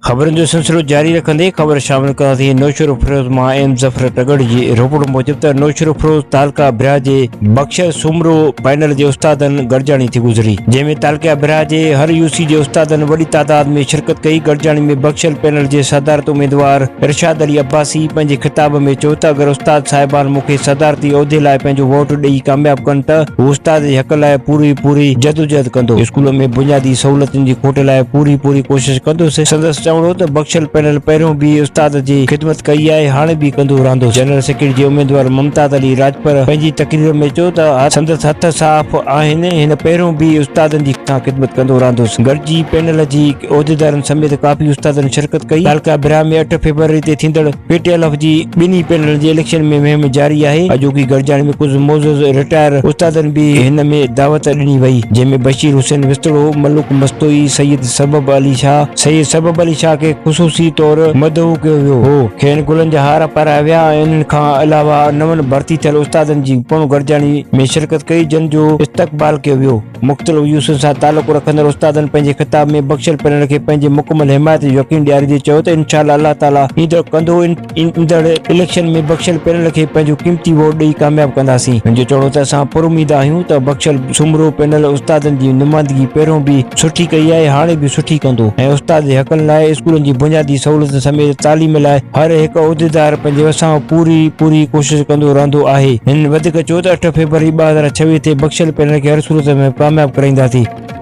خبرن جو سلسلو جاري رکندي خبر شامل ڪنداسين نوشهروفيروز مان ايم ظفر ٽڳڙ جي رپورٽ موجب ته نوشهروفيروز تعلقه براهه جي بخشل سومرو پينل جي استادن گڏجاڻي ٿي گذري جنهن ۾ تعلقه براهه جي هر يو سي جي استادن وڏي تعداد ۾ شرڪت ڪئي گڏجاڻي ۾ بخشل پينل جي صدارت اميدوار ارشاد علي عباسي پنهنجي خطاب ۾ چيو ته اگر استاد صاحبان مون کي صدارتي عهدي لاء پنهنجو ووٽ ڏئي ڪامياب ڪن ته هو استاد جي حق لاء پوري پوري جدوجهد ڪندو اسڪول ۾ بنيادي سهولتن جي کوٽ لاء پوري پوري ڪوشش ڪندس. سندس چوڻ هو ته بخشل پينل پهريون به استاد جي خدمت ڪئي آهي هاڻي به ڪندو رهندس. جنرل سيڪريٽري جي اميدوار ممتاز علي راڄپر پنهنجي تقرير ۾ چيو ته سندس هٿ صاف آهن هن پهريون به استادن جي سان خدمت ڪندو رهندس. گڏجي پينل جي عهديدارن سميت ڪافي استادن شرڪت ڪئي. تعلقه براهه ۾ 8 فيبروري تي ٿيندڙ پي ٽي ايل ايف جي ٻنهي پينلن جي اليڪشن ۾ مهم جاري آهي. اڄوڪي گڏجاڻي ۾ ڪجهه معزز رٽائر استادن به هن ۾ دعوت ڏني وئي، جنهن ۾ بشير حسين وسطڙو، ملوڪ مستوئي، سيد سبب علي شاهه، سيد سبب علي شاهه کي خصوصي طور مدعو ڪيو ويو هو، کين گلن جا هار پارايا ويا ۽ انهن کان علاوه نون ڀرتي ٿيل استادن جي پڻ گڏجاڻي ۾ شرڪت ڪئي، جن جو استقبال ڪيو ويو. مختلف يوسين سان تعلق رکندڙ استادن پنهنجي خطاب ۾ بخشل پنڻ کي پنهنجي مڪمل حمايت جو يقين ڏياريندي چيو ته انشاء الله الله تعالي ايندڙ ڪندو ايندڙ اليڪشن ۾ بخشل پينل کي پنهنجو قيمتي ووٽ ڏئي ڪامياب ڪنداسين. هن جو چوڻ هو ته اسان پراميد آهيون ته بخشل سومرو پينل استادن جي نمائندگي پهريون به سٺي ڪئي آهي هاڻي به سٺي ڪندو ۽ استاد جي حقن لاء اسڪولن جي بنيادي سهولتن سميت تعليم لاء هر هڪ عهديدار پنهنجي وسان پوري پوري ڪوشش ڪندو رهندو آهي. هن وڌيڪ چيو ته 8 فيبروري 2026 تي بخشل پينل کي هر صورت ۾ ڪامياب ڪرائينداسين.